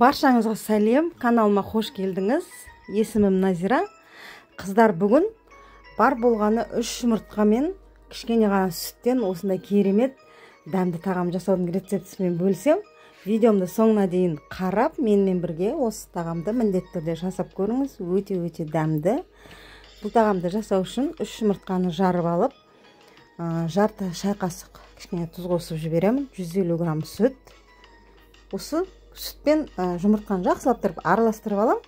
Баршаңызға сәлем, каналыма қош келдіңіз. Есімім Назира. Қыздар, бүгін бар болғаны 3 жұмыртқа мен кішкене ғана сүттен осындай керемет дәмді тағам жасаудың рецептісімен бөлісем. Видеомды соңына дейін қарап, менімен бірге осы тағамды міндетті түрде жасап көріңіз. Өте-өте дәмді. Бұл тағамды жасау үшін 3 жұмыртқаны жарып алып, жарты шай қасық кішкене тұз қосып жіберемін, 150 грамм сүт. Осы сүтпен жұмыртқаны жақсылап тұрып араластырып алам.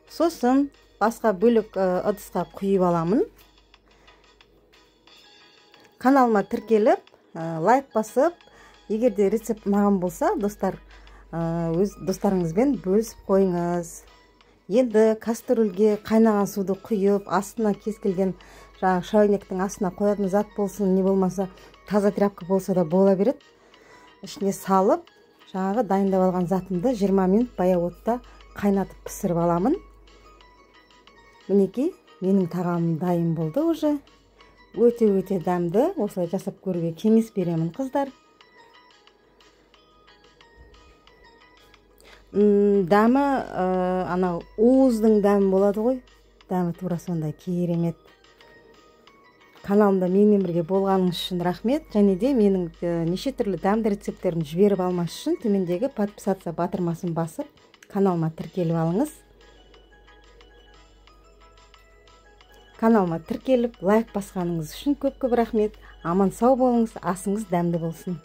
Сосын басқа бөлек ыдысқа құйып аламын. Каналыма тіркеліп, лайк басып, егер де рецепт ұнаған болса, достар, өз достарыңызбен бөлісіп қойыңыз. Енді кастрюльге қайнаған суды құйып, астына кез келген жаңағы шайнектің астына қоятын зат болсын, не болмаса таза тряпка болса да бола береді. Ішіне салып, жаңағы дайындап алған затымды 20 минут баяу отта қайнатып пісіріп аламын. Мінекей, менің тағамым дайын болды уже. Өте-өте дәмді, осылай жасап көруге кеңес беремін, қыздар. Дәмі анау уыздың дәмі болады ғой, дәмі тура сондай керемет. Каналымда менімен бірге болғаныңыз үшін рахмет. Және де менің неше түрлі дәмді рецепттерімді жіберіп алмас үшін төмендегі подписаться батырмасын басып, каналыма тіркеліп алыңыз. Каналыма тіркеліп, лайк басқаныңыз үшін көп-көп рахмет. Аман сау болыңыз, асыңыз дәмді болсын.